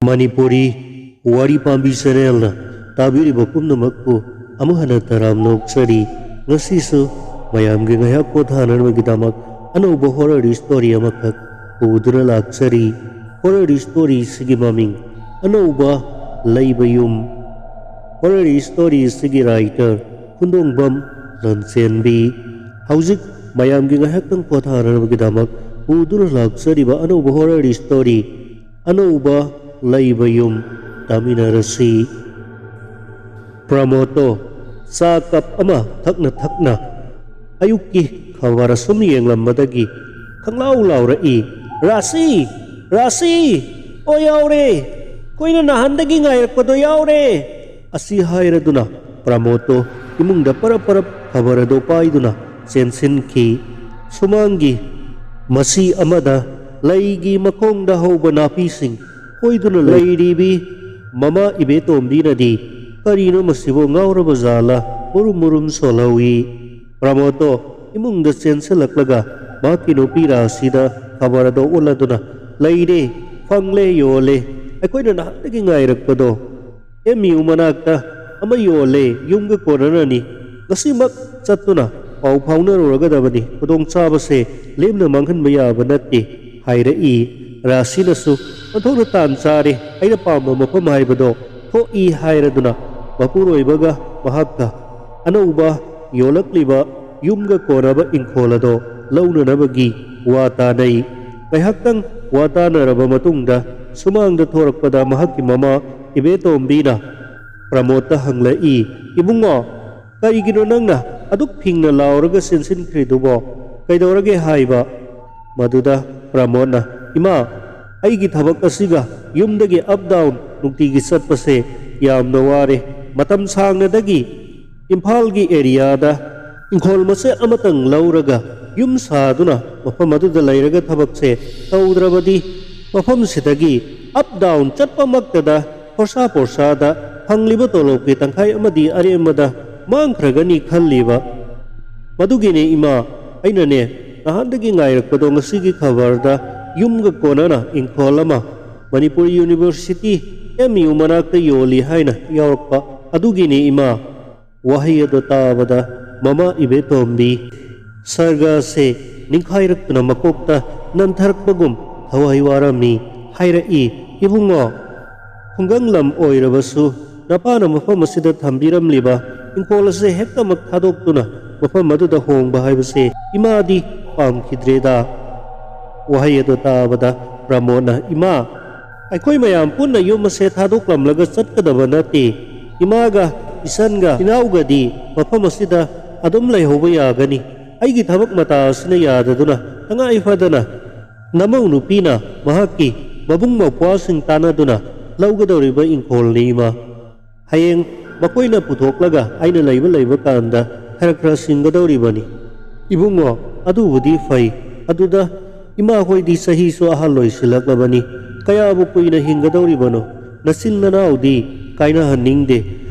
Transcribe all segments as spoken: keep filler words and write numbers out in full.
ꯃꯅꯤꯄꯨꯔꯤ ꯋꯥꯔꯤ ꯄꯥꯝꯕꯤ ꯆꯦꯅꯦꯜꯅ ꯇꯥꯕꯤꯔꯤꯕ ꯄꯨꯝꯅꯃꯛꯄꯨ ꯑꯃꯨꯛ ꯍꯟꯅ ꯇꯔꯥꯝꯅ ꯑꯣꯛꯆꯔꯤ꯫ ꯉꯁꯤꯁꯨ ꯃꯌꯥꯝꯒꯤ ꯉꯥꯏꯍꯥꯛ ꯄꯣꯊꯥꯅꯅꯕꯒꯤꯗꯃꯛ ꯑꯅꯧꯕ ꯍꯣꯔꯔ ꯁ꯭ꯇꯣꯔꯤ ꯑꯃꯈꯛ ꯄꯨꯗꯨꯅ ꯂꯥꯛꯆꯔꯤ꯫ ꯍꯣꯔꯔ ꯁ꯭ꯇꯣꯔꯤꯁꯤꯒꯤ ꯃꯃꯤꯡ ꯑꯅꯧꯕ ꯂꯩꯕ ꯌꯨꯝ꯫ ꯍꯣꯔꯔ ꯁ꯭ꯇꯣꯔꯤꯁꯤꯒꯤ ꯔꯥꯏꯇꯔ ꯈꯨꯟꯗꯣꯡꯕꯝ ꯂꯟꯆꯦꯟꯕꯤ꯫ ꯍꯧꯖꯤꯛ ꯃꯌꯥꯝꯒꯤ ꯉꯥꯏꯍꯥꯛꯇꯪ ꯄꯣꯊꯥꯅꯅꯕꯒꯤꯗꯃꯛ ꯄꯨꯗꯨꯅ ꯂꯥꯛꯆꯔꯤꯕ ꯑꯅꯧꯕ ꯍꯣꯔꯔ ꯁ꯭ꯇꯣꯔꯤ ꯑꯅꯧꯕ ꯂꯩꯕ ꯌꯨꯝ ꯇꯥꯃꯤꯟꯅꯔꯁꯤ꯫ ꯄ꯭ꯔꯃꯣꯗꯇꯣ ꯆꯥ ꯀꯞ ꯑꯃ ꯊꯛꯅ ꯊꯛꯅ ꯑꯌꯨꯛꯀꯤ ꯈꯕꯔ ꯑꯁꯨꯝ ꯌꯦꯡꯂꯝꯕꯗꯒꯤ ꯈꯪꯂꯥꯎ ꯂꯥꯎꯔꯛꯏ, "ꯔꯥꯁꯤ! ꯔꯥꯁꯤ! ꯑꯣ ꯌꯥꯎꯔꯦ! ꯑꯩꯈꯣꯏꯅ ꯅꯍꯥꯟꯗꯒꯤ ꯉꯥꯏꯔꯛꯄꯗꯣ ꯌꯥꯎꯔꯦ!" ꯑꯁꯤ ꯍꯥꯏꯔꯗꯨꯅ ꯄ꯭ꯔꯃꯣꯗꯇꯣ ꯏꯃꯨꯡꯗ ꯄꯔꯞ ꯄꯔꯞ ꯈꯕꯔ ꯑꯗꯨ ꯄꯥꯏꯗꯨꯅ ꯆꯦꯟꯁꯤꯟꯈꯤ꯫ ꯁꯨꯃꯥꯡꯒꯤ ꯃꯁꯤ ꯑꯃꯗ ꯂꯩꯒꯤ ꯃꯈꯣꯡꯗ ꯍꯧꯕ ꯅꯥꯄꯤꯁꯤꯡ ꯐꯣꯏꯗꯨꯅ ꯂꯩꯔꯤꯕꯤ ꯃꯃꯥ ꯏꯕꯦꯇꯣꯝꯕꯤꯅꯗꯤ ꯀꯔꯤꯅꯣ ꯃꯁꯤꯕꯨ ꯉꯥꯎꯔꯕ ꯖꯥꯠꯂ ꯃꯨꯔꯨꯝ ꯃꯨꯔꯨꯝ ꯁꯣꯜꯍꯧꯏ꯫ ꯄ꯭ꯔꯃꯣꯗꯇꯣ ꯏꯃꯨꯡꯗ ꯆꯦꯟꯁꯤꯜꯂꯛꯂꯒ ꯃꯍꯥꯛꯀꯤ ꯅꯨꯄꯤ ꯔꯥꯁꯤꯗ ꯈꯕꯔ ꯑꯗꯣ ꯎꯠꯂꯗꯨꯅ, "ꯂꯩꯔꯦ, ꯐꯪꯂꯦ, ꯌꯣꯜꯂꯦ, ꯑꯩꯈꯣꯏꯅ ꯅꯍꯥꯟꯗꯒꯤ ꯉꯥꯏꯔꯛꯄꯗꯣ꯫ ꯑꯦꯝ ꯌꯨ ꯃꯅꯥꯛꯇ ꯑꯃ ꯌꯣꯜꯂꯦ, ꯌꯨꯝꯒ ꯀꯣꯟꯅꯔꯅꯤ꯫ ꯉꯁꯤꯃꯛ ꯆꯠꯇꯨꯅ ꯄꯥꯎ ꯐꯥꯎꯅꯔꯨꯔꯒꯗꯕꯅꯤ꯫ ꯈꯨꯗꯣꯡꯆꯥꯕꯁꯦ ꯂꯦꯝꯅ ꯃꯥꯡꯍꯟꯕ ꯌꯥꯕ ꯅꯠꯇꯦ," ꯍꯥꯏꯔꯛꯏ꯫ ꯔꯥꯁꯤꯅꯁꯨ, "ꯑꯣꯟꯊꯣꯛꯅ ꯇꯥꯟ ꯆꯥꯔꯦ, ꯑꯩꯅ ꯄꯥꯝꯕ ꯃꯐꯝ ꯍꯥꯏꯕꯗꯣ ꯊꯣꯛꯏ," ꯍꯥꯏꯔꯗꯨꯅ ꯃꯄꯨꯔꯣꯏꯕꯒ ꯃꯍꯥꯛꯀ ꯑꯅꯧꯕ ꯌꯣꯜꯂꯛꯂꯤꯕ ꯌꯨꯝꯒ ꯀꯣꯟꯅꯕ ꯏꯪꯈꯣꯜ ꯑꯗꯣ ꯂꯧꯅꯅꯕꯒꯤ ꯋꯥ ꯇꯥꯅꯩ꯫ ꯉꯥꯏꯍꯥꯛꯇꯪ ꯋꯥ ꯇꯥꯅꯔꯕ ꯃꯇꯨꯡꯗ ꯁꯨꯃꯥꯡꯗ ꯊꯣꯔꯛꯄꯗ ꯃꯍꯥꯛꯀꯤ ꯃꯃꯥ ꯏꯕꯦꯇꯣꯝꯕꯤꯅ ꯄ꯭ꯔꯃꯣꯗꯇ ꯍꯪꯂꯛꯏ, "ꯏꯕꯨꯡꯉꯣ, ꯀꯔꯤꯒꯤꯅꯣ ꯅꯪꯅ ꯑꯗꯨꯛ ꯐꯤꯡꯅ ꯂꯥꯎꯔꯒ ꯆꯦꯟꯁꯤꯟꯈ꯭ꯔꯤꯗꯨꯕꯣ? ꯀꯩꯗꯧꯔꯒꯦ ꯍꯥꯏꯕ?" ꯃꯗꯨꯗ ꯄ꯭ꯔꯃꯣꯗꯅ, "ꯏꯃꯥ, ꯑꯩꯒꯤ ꯊꯕꯛ ꯑꯁꯤꯒ ꯌꯨꯝꯗꯒꯤ ꯑꯞ ꯗꯥꯎꯟ ꯅꯨꯡꯇꯤꯒꯤ ꯆꯠꯄꯁꯦ ꯌꯥꯝꯅ ꯋꯥꯔꯦ꯫ ꯃꯇꯝ ꯁꯥꯡꯅꯗꯒꯤ ꯏꯝꯐꯥꯜꯒꯤ ꯑꯦꯔꯤꯌꯥꯗ ꯏꯪꯈꯣꯜ ꯃꯆꯦꯠ ꯑꯃꯇꯪ ꯂꯧꯔꯒ ꯌꯨꯝ ꯁꯥꯗꯨꯅ ꯃꯐꯝ ꯑꯗꯨꯗ ꯂꯩꯔꯒ ꯊꯕꯛꯁꯦ ꯇꯧꯗ꯭ꯔꯕꯗꯤ ꯃꯐꯝꯁꯤꯗꯒꯤ ꯑꯞ ꯗꯥꯎꯟ ꯆꯠꯄꯃꯛꯇꯗ ꯈꯣꯔꯁꯥ ꯄꯣꯔꯁꯥꯗ ꯐꯪꯂꯤꯕ ꯇꯣꯂꯣꯞꯀꯤ ꯇꯪꯈꯥꯏ ꯑꯃꯗꯤ ꯑꯔꯦꯝꯕꯗ ꯃꯥꯡꯈ꯭ꯔꯒꯅꯤ ꯈꯜꯂꯤꯕ꯫ ꯃꯗꯨꯒꯤꯅꯦ ꯏꯃꯥ, ꯑꯩꯅꯅꯦ ꯅꯍꯥꯟꯗꯒꯤ ꯉꯥꯏꯔꯛꯄꯗꯣ ꯉꯁꯤꯒꯤ ꯈꯕꯔꯗ ꯌꯨꯝꯒ ꯀꯣꯟꯅꯅ ꯏꯪꯈꯣꯜ ꯑꯃ ꯃꯅꯤꯄꯨꯔ ꯌꯨꯅꯤꯚꯔꯁꯤꯇꯤ, ꯑꯦꯝ ꯌꯨ ꯃꯅꯥꯛꯇ ꯌꯣꯜꯂꯤ ꯍꯥꯏꯅ ꯌꯥꯎꯔꯛꯄ ꯑꯗꯨꯒꯤꯅꯤ, ꯏꯃꯥ꯫ ꯋꯥꯍꯩ ꯑꯗꯨ ꯇꯥꯕꯗ ꯃꯃꯥ ꯏꯕꯦꯇꯣꯝꯕꯤ ꯁꯔꯒꯁꯦ ꯅꯤꯡꯈꯥꯏꯔꯛꯇꯨꯅ ꯃꯀꯣꯛꯇ ꯅꯟꯊꯔꯛꯄꯒꯨꯝ ꯊꯋꯥꯏ ꯋꯥꯔꯝꯃꯤ꯫ ꯍꯥꯏꯔꯛꯏ, "ꯏꯕꯨꯡꯉꯣ, ꯈꯨꯡꯒꯪ ꯂꯝ ꯑꯣꯏꯔꯕꯁꯨ ꯅꯄꯥꯅ ꯃꯐꯝ ꯑꯁꯤꯗ ꯊꯝꯕꯤꯔꯝꯂꯤꯕ ꯏꯪꯈꯣꯜ ꯑꯁꯤ ꯍꯦꯛꯇꯃꯛ ꯊꯥꯗꯣꯛꯇꯨꯅ ꯃꯐꯝ ꯑꯗꯨꯗ ꯍꯣꯡꯕ ꯍꯥꯏꯕꯁꯦ ꯏꯃꯥꯗꯤ ꯄꯥꯝꯈꯤꯗ꯭ꯔꯦꯗ"꯫ ꯋꯥꯍꯩ ꯑꯗꯨ ꯇꯥꯕꯗ ꯄ꯭ꯔꯃꯣꯗꯅ, "ꯏꯃꯥ, ꯑꯩꯈꯣꯏ ꯃꯌꯥꯝ ꯄꯨꯟꯅ ꯌꯨꯝ ꯑꯁꯦ ꯊꯥꯗꯣꯛꯂꯝꯂꯒ ꯆꯠꯀꯗꯕ ꯅꯠꯇꯦ꯫ ꯏꯃꯥꯒ, ꯏꯆꯟꯒ, ꯏꯅꯥꯎꯒꯗꯤ ꯃꯐꯝ ꯑꯁꯤꯗ ꯑꯗꯨꯝ ꯂꯩꯍꯧꯕ ꯌꯥꯒꯅꯤ꯫ ꯑꯩꯒꯤ ꯊꯕꯛ ꯃꯇꯥ ꯑꯁꯤꯅ ꯌꯥꯗꯗꯨꯅ ꯇꯉꯥꯏ ꯐꯗꯅ ꯅꯃꯧ ꯅꯨꯄꯤꯅ ꯃꯍꯥꯛꯀꯤ ꯃꯕꯨꯡ ꯃꯧꯄ꯭ꯋꯥꯁꯤꯡ ꯇꯥꯟꯅꯗꯨꯅ ꯂꯧꯒꯗꯧꯔꯤꯕ ꯏꯪꯈꯣꯜꯅꯤ, ꯏꯃꯥ꯫ ꯍꯌꯦꯡ ꯃꯈꯣꯏꯅ ꯄꯨꯊꯣꯛꯂꯒ ꯑꯩꯅ ꯂꯩꯕ ꯂꯩꯕ ꯀꯥꯟꯗ ꯈꯔ ꯈꯔ ꯁꯤꯡꯒꯗꯧꯔꯤꯕꯅꯤ"꯫ "ꯏꯕꯨꯡꯉꯣ, ꯑꯗꯨꯕꯨꯗꯤ ꯐꯩ꯫ ꯑꯗꯨꯗ ꯏꯃꯥ ꯍꯣꯏꯗꯤ ꯆꯍꯤꯁꯨ ꯑꯍꯜ ꯑꯣꯏꯁꯤꯜꯂꯛꯂꯕꯅꯤ꯫ ꯀꯌꯥꯕꯨ ꯀꯨꯏꯅ ꯍꯤꯡꯒꯗꯧꯔꯤꯕꯅꯣ? ꯅꯆꯤꯟ ꯅꯅꯥꯎꯗꯤ ꯀꯥꯏꯅꯍꯟꯅꯤꯡꯗꯦ꯫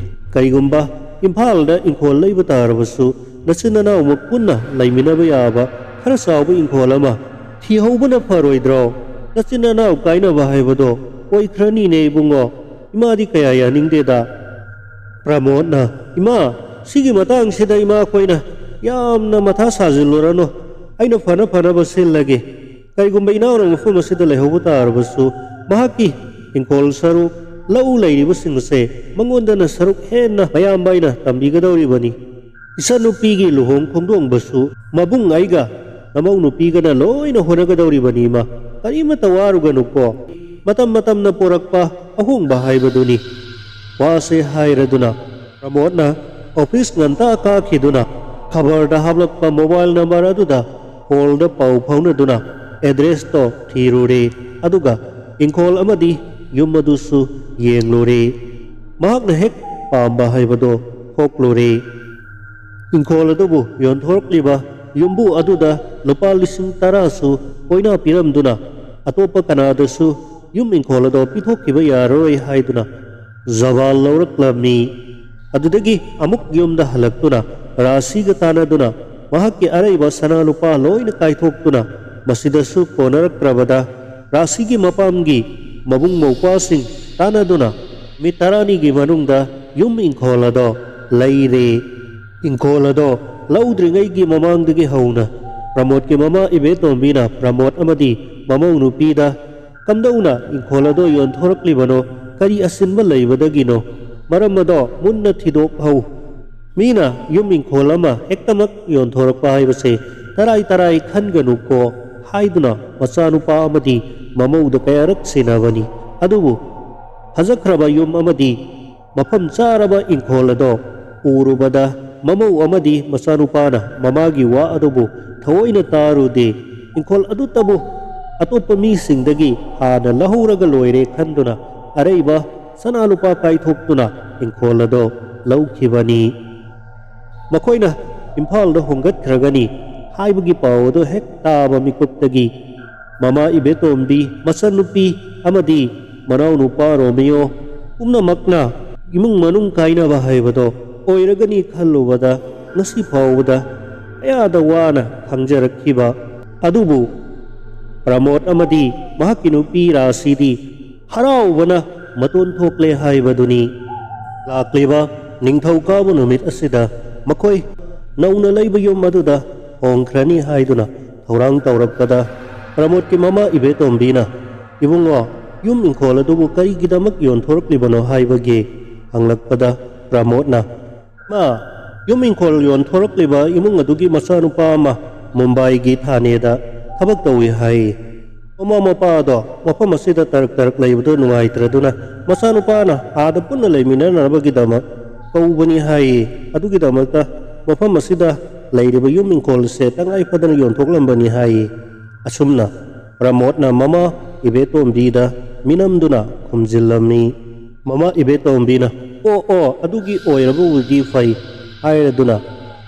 ꯀꯔꯤꯒꯨꯝꯕ ꯏꯝꯐꯥꯜꯗ ꯏꯪꯈꯣꯜ ꯂꯩꯕ ꯇꯥꯔꯕꯁꯨ ꯅꯆꯤꯟ ꯅꯅꯥꯎꯃꯛ ꯄꯨꯟꯅ ꯂꯩꯃꯤꯟꯅꯕ ꯌꯥꯕ ꯈꯔ ꯆꯥꯎꯕ ꯏꯪꯈꯣꯜ ꯑꯃ ꯊꯤꯍꯧꯕꯅ ꯐꯔꯣꯏꯗ꯭ꯔꯣ? ꯅꯆꯤꯟ ꯅꯅꯥꯎ ꯀꯥꯏꯅꯕ ꯍꯥꯏꯕꯗꯣ ꯑꯣꯏꯈ꯭ꯔꯅꯤꯅꯦ, ꯏꯕꯨꯡꯉꯣ꯫ ꯏꯃꯥꯗꯤ ꯀꯌꯥ ꯌꯥꯅꯤꯡꯗꯦꯗ"꯫ ꯄ꯭ꯔꯃꯣꯗꯅ, "ꯏꯃꯥ, ꯁꯤꯒꯤ ꯃꯇꯥꯡꯁꯤꯗ ꯏꯃꯥ ꯑꯩꯈꯣꯏꯅ ꯌꯥꯝꯅ ꯃꯊꯥ ꯁꯥꯖꯤꯜꯂꯨꯔꯅꯨ꯫ ꯑꯩꯅ ꯐꯅ ꯐꯅꯕ ꯁꯤꯜꯂꯒꯦ꯫ ꯀꯔꯤꯒꯨꯝꯕ ꯏꯅꯥꯎꯅ ꯃꯐꯝ ꯑꯁꯤꯗ ꯂꯩꯍꯧꯕ ꯇꯥꯔꯕꯁꯨ, ꯃꯍꯥꯛꯀꯤ ꯏꯪꯈꯣꯜ ꯁꯔꯨꯛ, ꯂꯧ ꯂꯩꯔꯤꯕꯁꯤꯡ ꯑꯁꯦ ꯃꯉꯣꯟꯗꯅ ꯁꯔꯨꯛ ꯍꯦꯟꯅ ꯃꯌꯥꯝꯕ ꯑꯩꯅ ꯇꯝꯕꯤꯒꯗꯧꯔꯤꯕꯅꯤ꯫ ꯏꯆꯟꯅꯨꯄꯤꯒꯤ ꯂꯨꯍꯣꯡ ꯈꯣꯡꯗꯣꯡꯕꯁꯨ ꯃꯕꯨꯡ ꯑꯩꯒ ꯅꯃꯧ ꯅꯨꯄꯤꯒꯅ ꯂꯣꯏꯅ ꯍꯣꯠꯅꯒꯗꯧꯔꯤꯕꯅꯤ, ꯏꯃꯥ꯫ ꯀꯔꯤꯃꯠꯇ ꯋꯥꯔꯨꯒꯅꯨꯀꯣ꯫ ꯃꯇꯝ ꯃꯇꯝꯅ ꯄꯣꯔꯛꯄ ꯑꯍꯣꯡꯕ ꯍꯥꯏꯕꯗꯨꯅꯤ"꯫ ꯋꯥꯁꯦ ꯍꯥꯏꯔꯗꯨꯅ ꯄ꯭ꯔꯃꯣꯗꯅ ꯑꯣꯐꯤꯁ ꯉꯟꯇꯥ ꯀꯥꯈꯤꯗꯨꯅ ꯈꯕꯔꯗ ꯍꯥꯞꯂꯛꯄ ꯃꯣꯕꯥꯏꯜ ꯅꯝꯕꯔ ꯑꯗꯨꯗ ꯀꯣꯜꯗ ꯄꯥꯎ ꯐꯥꯎꯅꯗꯨꯅ ꯑꯦꯗ꯭ꯔꯦꯁꯇꯣ ꯊꯤꯔꯨꯔꯦ꯫ ꯑꯗꯨꯒ ꯏꯪꯈꯣꯜ ꯑꯃꯗꯤ ꯌꯨꯝ ꯑꯗꯨꯁꯨ ꯌꯦꯡꯂꯨꯔꯦ꯫ ꯃꯍꯥꯛꯅ ꯍꯦꯛ ꯄꯥꯝꯕ ꯍꯥꯏꯕꯗꯣ ꯊꯣꯛꯂꯨꯔꯦ꯫ ꯏꯪꯈꯣꯜ ꯑꯗꯨꯕꯨ ꯌꯣꯟꯊꯣꯔꯛꯂꯤꯕ ꯌꯨꯝꯕꯨ ꯑꯗꯨꯗ ꯂꯨꯄꯥ ꯂꯤꯁꯤꯡ ꯇꯔꯥꯁꯨ ꯀꯣꯏꯅꯥ ꯄꯤꯔꯝꯗꯨꯅ, ꯑꯇꯣꯞꯄ ꯀꯅꯥꯗꯁꯨ ꯌꯨꯝ ꯏꯪꯈꯣꯜ ꯑꯗꯣ ꯄꯤꯊꯣꯛꯈꯤꯕ ꯌꯥꯔꯣꯏ ꯍꯥꯏꯗꯨꯅ ꯖꯕꯥꯟ ꯂꯧꯔꯛꯂꯝꯃꯤ꯫ ꯑꯗꯨꯗꯒꯤ ꯑꯃꯨꯛ ꯌꯨꯝꯗ ꯍꯜꯂꯛꯇꯨꯅ ꯔꯥꯁꯤꯒ ꯇꯥꯟꯅꯗꯨꯅ ꯃꯍꯥꯛꯀꯤ ꯑꯔꯩꯕ ꯁꯅꯥ ꯂꯨꯄꯥ ꯂꯣꯏꯅ ꯀꯥꯏꯊꯣꯛꯇꯨꯅ, ꯃꯁꯤꯗꯁꯨ ꯀꯣꯟꯅꯔꯛꯇ꯭ꯔꯕꯗ ꯔꯥꯁꯤꯒꯤ ꯃꯄꯥꯝꯒꯤ ꯃꯕꯨꯡ ꯃꯧꯄ꯭ꯋꯥꯁꯤꯡ ꯇꯥꯟꯅꯗꯨꯅ ꯅꯨꯃꯤꯠ ꯇꯔꯥꯅꯤꯒꯤ ꯃꯅꯨꯡꯗ ꯌꯨꯝ ꯏꯪꯈꯣꯜ ꯑꯗꯣ ꯂꯩꯔꯦ꯫ ꯏꯪꯈꯣꯜ ꯑꯗꯣ ꯂꯧꯗ꯭ꯔꯤꯉꯩꯒꯤ ꯃꯃꯥꯡꯗꯒꯤ ꯍꯧꯅ ꯄ꯭ꯔꯃꯣꯗꯀꯤ ꯃꯃꯥ ꯏꯕꯦꯇꯣꯝꯕꯤꯅ ꯄ꯭ꯔꯃꯣꯗ ꯑꯃꯗꯤ ꯃꯃꯧ ꯅꯨꯄꯤꯗ ꯀꯝꯗꯧꯅ ꯏꯪꯈꯣꯜ ꯑꯗꯣ ꯌꯣꯟꯊꯣꯔꯛꯂꯤꯕꯅꯣ, ꯀꯔꯤ ꯑꯁꯤꯟꯕ ꯂꯩꯕꯗꯒꯤꯅꯣ, ꯃꯔꯝ ꯑꯗꯣ ꯃꯨꯟꯅ ꯊꯤꯗꯣꯛꯍꯧ꯫ ꯃꯤꯅ ꯌꯨꯝ ꯏꯪꯈꯣꯜ ꯑꯃ ꯍꯦꯛꯇꯃꯛ ꯌꯣꯟꯊꯣꯔꯛꯄ ꯍꯥꯏꯕꯁꯦ ꯇꯔꯥꯏ ꯇꯔꯥꯏ ꯈꯟꯒꯅꯨꯀꯣ ꯍꯥꯏꯗꯨꯅ ꯃꯆꯥꯅꯨꯄꯥ ꯑꯃꯗꯤ ꯃꯃꯧꯗ ꯀꯌꯥꯔꯛ ꯁꯤꯟꯅꯕꯅꯤ꯫ ꯑꯗꯨꯕꯨ ꯐꯖꯈ꯭ꯔꯕ ꯌꯨꯝ ꯑꯃꯗꯤ ꯃꯐꯝ ꯆꯥꯔꯕ ꯏꯪꯈꯣꯜ ꯑꯗꯣ ꯎꯔꯨꯕꯗ ꯃꯃꯧ ꯑꯃꯗꯤ ꯃꯆꯥꯅꯨꯄꯥꯅ ꯃꯃꯥꯒꯤ ꯋꯥ ꯑꯗꯨꯕꯨ ꯊꯑꯣꯏꯅ ꯇꯥꯔꯨꯗꯦ꯫ ꯏꯪꯈꯣꯜ ꯑꯗꯨꯇꯕꯨ ꯑꯇꯣꯞꯄ ꯃꯤꯁꯤꯡꯗꯒꯤ ꯍꯥꯟꯅ ꯂꯧꯍꯧꯔꯒ ꯂꯣꯏꯔꯦ ꯈꯟꯗꯨꯅ ꯑꯔꯩꯕ ꯁꯅꯥ ꯂꯨꯄꯥ ꯀꯥꯏꯊꯣꯛꯇꯨꯅ ꯏꯪꯈꯣꯜ ꯑꯗꯣ ꯂꯧꯈꯤꯕꯅꯤ꯫ ꯃꯈꯣꯏꯅ ꯏꯝꯐꯥꯜꯗ ꯍꯣꯡꯒꯠꯈ꯭ꯔꯒꯅꯤ ꯍꯥꯏꯕꯒꯤ ꯄꯥꯎ ꯑꯗꯨ ꯍꯦꯛ ꯇꯥꯕ ꯃꯤꯀꯨꯞꯇꯒꯤ ꯃꯃꯥ ꯏꯕꯦꯇꯣꯝꯕꯤ, ꯃꯆꯟꯅꯨꯄꯤ ꯑꯃꯗꯤ ꯃꯅꯥꯎꯅꯨꯄꯥ ꯔꯣꯃꯤꯌꯣ ꯄꯨꯝꯅꯃꯛꯅ ꯏꯃꯨꯡ ꯃꯅꯨꯡ ꯀꯥꯏꯅꯕ ꯍꯥꯏꯕꯗꯣ ꯑꯣꯏꯔꯒꯅꯤ ꯈꯜꯂꯨꯕꯗ ꯉꯁꯤ ꯐꯥꯎꯕꯗ ꯀꯌꯥꯗ ꯋꯥꯅ ꯈꯪꯖꯔꯛꯈꯤꯕ꯫ ꯑꯗꯨꯕꯨ ꯄ꯭ꯔꯃꯣꯗ ꯑꯃꯗꯤ ꯃꯍꯥꯛꯀꯤ ꯅꯨꯄꯤ ꯔꯥꯁꯤꯗꯤ ꯍꯔꯥꯎꯕꯅ ꯃꯇꯣꯟ ꯊꯣꯛꯂꯦ ꯍꯥꯏꯕꯗꯨꯅꯤ꯫ ꯂꯥꯛꯂꯤꯕ ꯅꯤꯡꯊꯧꯀꯥꯕ ꯅꯨꯃꯤꯠ ꯑꯁꯤꯗ ꯃꯈꯣꯏ ꯅꯧꯅ ꯂꯩꯕ ꯌꯨꯝ ꯑꯗꯨꯗ ꯍꯣꯡꯈ꯭ꯔꯅꯤ ꯍꯥꯏꯗꯨꯅ ꯊꯧꯔꯥꯡ ꯇꯧꯔꯛꯄꯗ ꯄ꯭ꯔꯃꯣꯗꯀꯤ ꯃꯃꯥ ꯏꯕꯦꯇꯣꯝꯕꯤꯅ, "ꯏꯕꯨꯡꯉꯣ, ꯌꯨꯝ ꯏꯪꯈꯣꯜ ꯑꯗꯨꯕꯨ ꯀꯔꯤꯒꯤꯗꯃꯛ ꯌꯣꯟꯊꯣꯔꯛꯂꯤꯕꯅꯣ?" ꯍꯥꯏꯕꯒꯤ ꯍꯪꯂꯛꯄꯗ ꯄ꯭ꯔꯃꯣꯗꯅ, "ꯃꯥ, ꯌꯨꯝ ꯏꯪꯈꯣꯜ ꯌꯣꯟꯊꯣꯔꯛꯂꯤꯕ ꯏꯃꯨꯡ ꯑꯗꯨꯒꯤ ꯃꯆꯥꯅꯨꯄꯥ ꯑꯃ ꯃꯨꯝꯕꯥꯏꯒꯤ ꯊꯥꯅꯦꯗ ꯊꯕꯛ ꯇꯧꯏ ꯍꯥꯏ꯫ ꯃꯃꯥ ꯃꯄꯥꯗꯣ ꯃꯐꯝ ꯑꯁꯤꯗ ꯇꯔꯛ ꯇꯔꯛ ꯂꯩꯕꯗꯨ ꯅꯨꯡꯉꯥꯏꯇ꯭ꯔꯗꯨꯅ ꯃꯆꯥꯅꯨꯄꯥꯅ ꯑꯥꯗ ꯄꯨꯟꯅ ꯂꯩꯃꯤꯟꯅꯅꯕꯒꯤꯗꯃꯛ ꯀꯧꯕꯅꯤ ꯍꯥꯏ꯫ ꯑꯗꯨꯒꯤꯗꯃꯛꯇ ꯃꯐꯝ ꯑꯁꯤꯗ ꯂꯩꯔꯤꯕ ꯌꯨꯝ ꯏꯪꯈꯣꯜꯁꯦ ꯇꯉꯥꯏ ꯐꯗꯅ ꯌꯣꯟꯊꯣꯛꯂꯝꯕꯅꯤ ꯍꯥꯏ꯫" ꯑꯁꯨꯝꯅ ꯄ꯭ꯔꯃꯣꯗꯅ ꯃꯃꯥ ꯏꯕꯦꯇꯣꯝꯕꯤꯗ ꯃꯤꯅꯝꯗꯨꯅ ꯈꯨꯝꯖꯤꯜꯂꯝꯃꯤ꯫ ꯃꯃꯥ ꯏꯕꯦꯇꯣꯝꯕꯤꯅ, "ꯑꯣ, ꯑꯣ, ꯑꯗꯨꯒꯤ ꯑꯣꯏꯔꯕꯕꯨꯗꯤ ꯐꯩ" ꯍꯥꯏꯔꯗꯨꯅ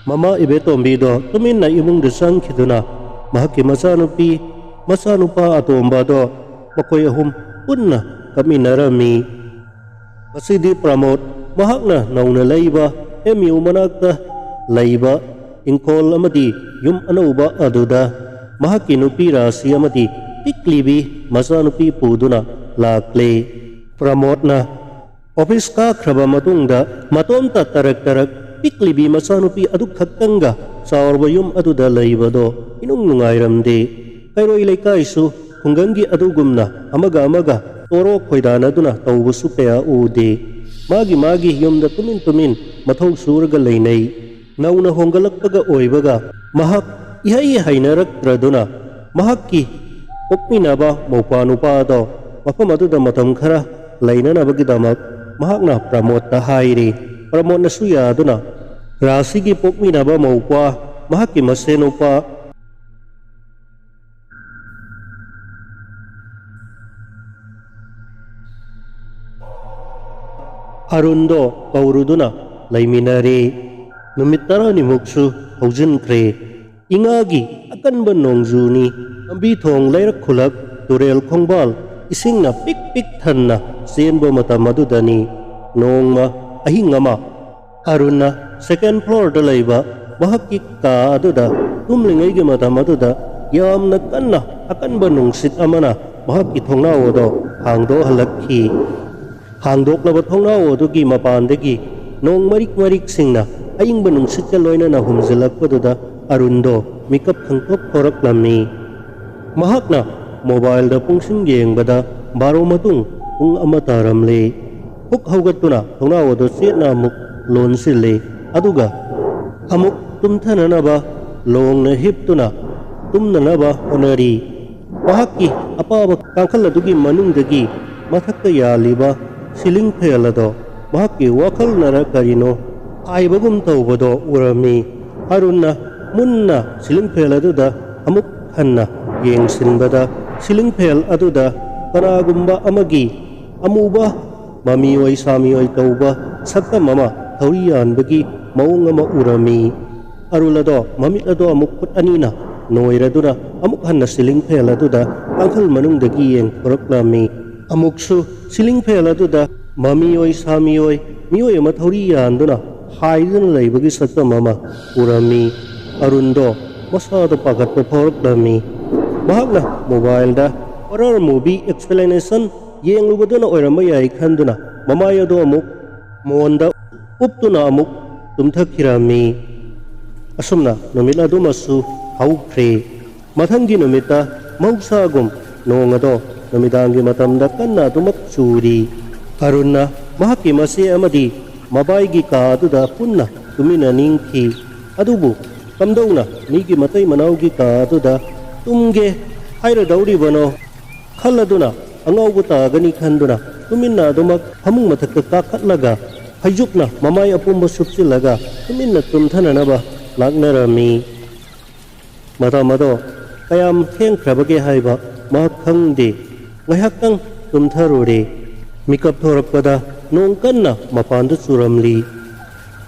ꯃꯃꯥ ꯏꯕꯦꯇꯣꯝꯕꯤꯗꯣ ꯇꯨꯃꯤꯟꯅ ꯏꯃꯨꯡꯗ ꯆꯪꯈꯤꯗꯨꯅ ꯃꯍꯥꯛꯀꯤ ꯃꯆꯥꯅꯨꯄꯤ, ꯃꯆꯥꯅꯨꯄꯥ ꯑꯇꯣꯝꯕꯗꯣ ꯃꯈꯣꯏ ꯑꯍꯨꯝ ꯄꯨꯟꯅ ꯀꯞꯃꯤꯟꯅꯔꯝꯃꯤ꯫ ꯉꯁꯤꯗꯤ ꯄ꯭ꯔꯃꯣꯗ ꯃꯍꯥꯛꯅ ꯅꯧꯅ ꯂꯩꯕ ꯑꯦꯝ ꯌꯨ ꯃꯅꯥꯛꯇ ꯂꯩꯕ ꯏꯪꯈꯣꯜ ꯑꯃꯗꯤ ꯌꯨꯝ ꯑꯅꯧꯕ ꯑꯗꯨꯗ ꯃꯍꯥꯛꯀꯤ ꯅꯨꯄꯤ ꯔꯥꯁꯤ ꯑꯃꯗꯤ ꯄꯤꯛꯂꯤꯕꯤ ꯃꯆꯥꯅꯨꯄꯤ ꯄꯨꯗꯨꯅ ꯂꯥꯛꯂꯤ꯫ ꯄ꯭ꯔꯃꯣꯗꯅ ꯑꯣꯐꯤꯁ ꯀꯥꯈ꯭ꯔꯕ ꯃꯇꯨꯡꯗ ꯃꯇꯣꯝꯇ ꯇꯔꯛ ꯇꯔꯛ ꯄꯤꯛꯂꯤꯕꯤ ꯃꯆꯥꯅꯨꯄꯤ ꯑꯗꯨꯈꯛꯇꯪꯒ ꯆꯥꯎꯔꯕ ꯌꯨꯝ ꯑꯗꯨꯗ ꯂꯩꯕꯗꯣ ꯏꯅꯨꯡ ꯅꯨꯡꯉꯥꯏꯔꯝꯗꯦ꯫ ꯀꯩꯔꯣꯏ ꯂꯩꯀꯥꯏꯁꯨ ꯈꯨꯡꯒꯪꯒꯤ ꯑꯗꯨꯒꯨꯝꯅ ꯑꯃꯒ ꯑꯃꯒ ꯇꯣꯔꯣ ꯈꯣꯏꯗꯥꯅꯗꯨꯅ ꯇꯧꯕꯁꯨ ꯀꯌꯥ ꯎꯗꯦ꯫ ꯃꯥꯒꯤ ꯃꯥꯒꯤ ꯌꯨꯝꯗ ꯇꯨꯃꯤꯟ ꯇꯨꯃꯤꯟ ꯃꯊꯧ ꯁꯨꯔꯒ ꯂꯩꯅꯩ꯫ ꯅꯧꯅ ꯍꯣꯡꯒꯠꯂꯛꯄꯒ ꯑꯣꯏꯕꯒ ꯃꯍꯥꯛ ꯏꯍꯩ ꯍꯩꯅꯔꯛꯇ꯭ꯔꯗꯨꯅ ꯃꯍꯥꯛꯀꯤ ꯄꯣꯛꯃꯤꯟꯅꯕ ꯃꯧꯄ꯭ꯋꯥ ꯅꯨꯄꯥꯗꯣ ꯃꯐꯝ ꯑꯗꯨꯗ ꯃꯇꯝ ꯈꯔ ꯂꯩꯅꯅꯕꯒꯤꯗꯃꯛ ꯃꯍꯥꯛꯅ ꯄ꯭ꯔꯃꯣꯗꯇ ꯍꯥꯏꯔꯤ꯫ ꯄ꯭ꯔꯃꯣꯗꯅꯁꯨ ꯌꯥꯗꯨꯅ ꯔꯥꯁꯤꯒꯤ ꯄꯣꯛꯃꯤꯟꯅꯕ ꯃꯧꯄ꯭ꯋꯥ, ꯃꯍꯥꯛꯀꯤ ꯃꯁꯦꯟ ꯅꯨꯄꯥ ꯑꯔꯨꯟꯗꯣ ꯀꯧꯔꯨꯗꯨꯅ ꯂꯩꯃꯤꯟꯅꯔꯦ꯫ ꯅꯨꯃꯤꯠ ꯇꯔꯥꯅꯤꯃꯨꯛꯁꯨ ꯍꯧꯖꯤꯟꯈ꯭ꯔꯦ꯫ ꯏꯉꯥꯒꯤ ꯑꯀꯟꯕ ꯅꯣꯡꯖꯨꯅꯤ꯫ ꯂꯝꯕꯤ ꯊꯣꯡ, ꯂꯩꯔꯛ ꯈꯨꯂꯛ, ꯇꯨꯔꯦꯜ ꯈꯣꯡꯕꯥꯜ ꯏꯁꯤꯡꯅ ꯄꯤꯛ ꯄꯤꯛ ꯊꯟꯅ ꯆꯦꯟꯕ ꯃꯇꯝ ꯑꯗꯨꯗꯅꯤ꯫ ꯅꯣꯡꯃ ꯑꯍꯤꯡ ꯑꯃ ꯑꯔꯨꯟꯅ ꯁꯦꯀꯦꯟ ꯐ꯭ꯂꯣꯔꯗ ꯂꯩꯕ ꯃꯍꯥꯛꯀꯤ ꯀꯥ ꯑꯗꯨꯗ ꯇꯨꯝꯂꯤꯉꯩꯒꯤ ꯃꯇꯝ ꯑꯗꯨꯗ ꯌꯥꯝꯅ ꯀꯟꯅ ꯑꯀꯟꯕ ꯅꯨꯡꯁꯤꯠ ꯑꯃꯅ ꯃꯍꯥꯛꯀꯤ ꯊꯣꯡꯅꯥꯎ ꯑꯗꯨ ꯍꯥꯡꯗꯣꯛꯍꯜꯂꯛꯈꯤ꯫ ꯍꯥꯡꯗꯣꯛꯂꯕ ꯊꯣꯡꯅꯥꯎ ꯑꯗꯨꯒꯤ ꯃꯄꯥꯟꯗꯒꯤ ꯅꯣꯡ ꯃꯔꯤꯛ ꯃꯔꯤꯛꯁꯤꯡꯅ ꯑꯏꯪꯕ ꯅꯨꯡꯁꯤꯠꯀ ꯂꯣꯏꯅꯅ ꯍꯨꯝꯖꯤꯜꯂꯛꯄꯗꯨꯗ ꯑꯔꯨꯟꯗꯣ ꯃꯤꯀꯞ ꯈꯪꯊꯣꯛ ꯊꯣꯔꯛꯂꯝꯃꯤ꯫ ꯃꯍꯥꯛꯅ ꯃꯣꯕꯥꯏꯜꯗ ꯄꯨꯡꯁꯤꯡ ꯌꯦꯡꯕꯗ ꯕꯥꯔꯣ ꯃꯇꯨꯡ ꯄꯨꯡ ꯑꯃ ꯇꯥꯔꯝꯂꯦ꯫ ꯍꯨꯛ ꯍꯧꯒꯠꯇꯨꯅ ꯊꯣꯡꯅꯥꯎ ꯑꯗꯨ ꯆꯦꯠꯅ ꯑꯃꯨꯛ ꯂꯣꯟꯁꯤꯜꯂꯦ꯫ ꯑꯗꯨꯒ ꯑꯃꯨꯛ ꯇꯨꯝꯊꯅꯅꯕ ꯂꯣꯡꯅ ꯍꯤꯞꯇꯨꯅ ꯇꯨꯝꯅꯅꯕ ꯍꯣꯠꯅꯔꯤ꯫ ꯃꯍꯥꯛꯀꯤ ꯑꯄꯥꯕ ꯀꯥꯡꯈꯜ ꯑꯗꯨꯒꯤ ꯃꯅꯨꯡꯗꯒꯤ ꯃꯊꯛꯇ ꯌꯥꯜꯂꯤꯕ ꯁꯤꯂꯤꯡ ꯐꯦꯟ ꯑꯗꯣ ꯃꯍꯥꯛꯀꯤ ꯋꯥꯈꯜꯅꯔ ꯀꯔꯤꯅꯣ ꯍꯥꯏꯕꯒꯨꯝ ꯇꯧꯕꯗꯣ ꯎꯔꯝꯃꯤ꯫ ꯑꯔꯨꯟꯅ ꯃꯨꯟꯅ ꯁꯤꯂꯤꯡ ꯐꯦꯟ ꯑꯗꯨꯗ ꯑꯃꯨꯛ ꯍꯟꯅ ꯌꯦꯡꯁꯤꯟꯕꯗ ꯁꯤꯂꯤꯡ ꯐꯦꯟ ꯑꯗꯨꯗ ꯀꯅꯥꯒꯨꯝꯕ ꯑꯃꯒꯤ ꯑꯃꯨꯕ ꯃꯃꯤꯑꯣꯏ ꯁꯥꯃꯤꯑꯣꯏ ꯇꯧꯕ ꯁꯛꯇꯝ ꯑꯃ ꯊꯧꯔꯤ ꯌꯥꯟꯕꯒꯤ ꯃꯑꯣꯡ ꯑꯃ ꯎꯔꯝꯃꯤ꯫ ꯑꯔꯨꯟ ꯑꯗꯣ ꯃꯃꯤꯠ ꯑꯗꯣ ꯑꯃꯨꯛ ꯈꯨꯠ ꯑꯅꯤꯅ ꯅꯣꯏꯔꯗꯨꯅ ꯑꯃꯨꯛ ꯍꯟꯅ ꯁꯤꯂꯤꯡ ꯐꯦꯟ ꯑꯗꯨꯗ ꯀꯥꯡꯈꯜ ꯃꯅꯨꯡꯗꯒꯤ ꯌꯦꯡꯊꯣꯔꯛꯂꯝꯃꯤ꯫ ꯑꯃꯨꯛꯁꯨ ꯁꯤꯂꯤꯡ ꯐꯦꯟ ꯑꯗꯨꯗ ꯃꯃꯤꯑꯣꯏ ꯁꯥꯃꯤꯑꯣꯏ ꯃꯤꯑꯣꯏ ꯑꯃ ꯊꯧꯔꯤ ꯌꯥꯟꯗꯨꯅ ꯍꯥꯏꯗꯨꯅ ꯂꯩꯕꯒꯤ ꯁꯛꯇꯝ ꯑꯃ ꯎꯔꯝꯃꯤ꯫ ꯑꯔꯨꯟꯗꯣ ꯃꯁꯥꯗ ꯄꯥꯈꯠꯄ ꯐꯥꯎꯔꯛꯂꯝꯃꯤ꯫ ꯃꯍꯥꯛꯅ ꯃꯣꯕꯥꯏꯜꯗ horror movie explanation ꯌꯦꯡꯂꯨꯕꯗꯨꯅ ꯑꯣꯏꯔꯝꯕ ꯌꯥꯏ ꯈꯟꯗꯨꯅ ꯃꯃꯥꯏ ꯑꯗꯨ ꯑꯃꯨꯛ ꯃꯣꯟꯗ ꯎꯞꯇꯨꯅ ꯑꯃꯨꯛ ꯇꯨꯝꯊꯈꯤꯔꯝꯃꯤ꯫ ꯑꯁꯨꯝꯅ ꯅꯨꯃꯤꯠ ꯑꯗꯨꯃꯁꯨ ꯍꯧꯈ꯭ꯔꯦ꯫ ꯃꯊꯪꯒꯤ ꯅꯨꯃꯤꯠꯇ ꯃꯍꯧꯁꯥꯒꯨꯝ ꯅꯣꯡ ꯑꯗꯣ ꯅꯨꯃꯤꯗꯥꯡꯒꯤ ꯃꯇꯝꯗ ꯀꯟꯅ ꯑꯗꯨꯃꯛ ꯆꯨꯔꯤ꯫ ꯑꯔꯨꯟꯅ ꯃꯍꯥꯛꯀꯤ ꯃꯆꯦ ꯑꯃꯗꯤ ꯃꯕꯥꯏꯒꯤ ꯀꯥ ꯑꯗꯨꯗ ꯄꯨꯟꯅ ꯇꯨꯃꯤꯟꯅꯅꯤꯡꯈꯤ꯫ ꯑꯗꯨꯕꯨ ꯀꯝꯗꯧꯅ ꯃꯤꯒꯤ ꯃꯇꯩ ꯃꯅꯥꯎꯒꯤ ꯀꯥ ꯑꯗꯨꯗ ꯇꯨꯝꯒꯦ ꯍꯥꯏꯔꯗꯧꯔꯤꯕꯅꯣ ꯈꯜꯂꯗꯨꯅ ꯑꯉꯥꯎꯕ ꯇꯥꯒꯅꯤ ꯈꯟꯗꯨꯅ ꯇꯨꯃꯤꯟꯅ ꯑꯗꯨꯃꯛ ꯐꯃꯨꯡ ꯃꯊꯛꯇ ꯀꯥꯈꯠꯂꯒ ꯐꯩꯖꯨꯞꯅ ꯃꯃꯥꯏ ꯑꯄꯨꯝꯕ ꯁꯨꯞꯆꯤꯜꯂꯒ ꯇꯨꯃꯤꯟꯅ ꯇꯨꯝꯊꯅꯅꯕ ꯂꯥꯛꯅꯔꯝꯃꯤ꯫ ꯃꯇꯝ ꯑꯗꯣ ꯀꯌꯥꯝ ꯊꯦꯡꯈ꯭ꯔꯕꯒꯦ ꯍꯥꯏꯕ ꯃꯍꯥꯛ ꯈꯪꯗꯦ꯫ ꯉꯥꯏꯍꯥꯛꯇꯪ ꯇꯨꯝꯊꯔꯨꯔꯦ꯫ ꯃꯤꯀꯞ ꯊꯣꯔꯛꯄꯗ ꯅꯣꯡ ꯀꯟꯅ ꯃꯄꯥꯟꯗ ꯆꯨꯔꯝꯂꯤ꯫